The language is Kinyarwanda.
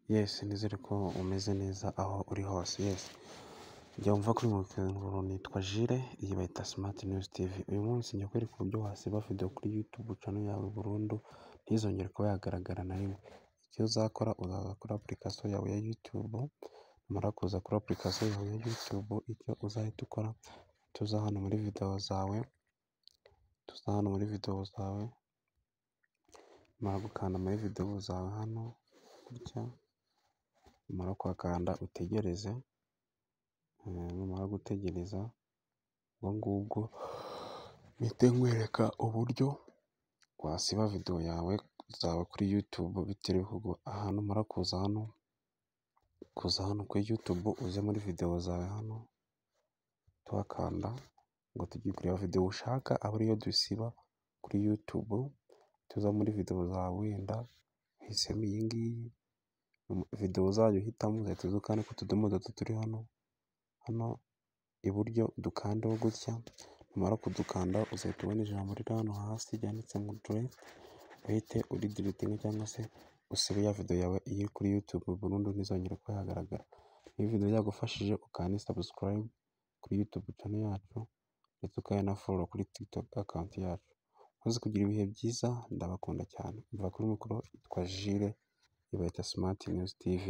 Yes, nizere ko umeze neza aho uri hose. Yes, jya wumva kuri mikoro nitwa Jire, iyi bayita Smart News TV. Uyu munsi njya kwereka uburyo wasiba video kuri YouTube channel yawe burundu, ntizongere kuba yagaragara na rimwe. Icyo uzakora, uzaza kuri application yawe ya YouTube, numara kuza kuri application yawe ya YouTube, icyo uzahita ukora, tuza hano muri video zawe, tuza hano muri video zawe, numara gukanda muri video zawe hano gutya, numara kuhakanda utegereze, numara gutegereza ubwo ngubwo mpite nkwereka uburyo wasiba video yawe zawe kuri YouTube bitiriwe bikugora. Aha numara kuza hano kuri YouTube, uze muri video zawe hano, tuhakanda ngo tugiye kureba video ushaka aba ariyo dusiba kuri YouTube. Tuza muri video zawe, wenda uhisemo iyi ngiyi, video uzajya uhitamo uzahita uza ukande ku tudomo dutatu turi hano iburyo, dukandeho gutya. Numara kudukanda uzahita ubona ijambo riri hano hasi ryanditse ngo "delete", uhite urideletinga cyangwa se usibe ya video yawe iri kuri YouTube burundu, ntizongere kuba yagaragara. Niba video yagufashije, ukande subscribe kuri YouTube channel yacu, ndetse ukande na follow kuri TikTok account yacu. Muze kugira ibihe byiza, ndabakunda cyane. Mva kuri mikoro yitwa Jire, iyi bayita Smart News TV.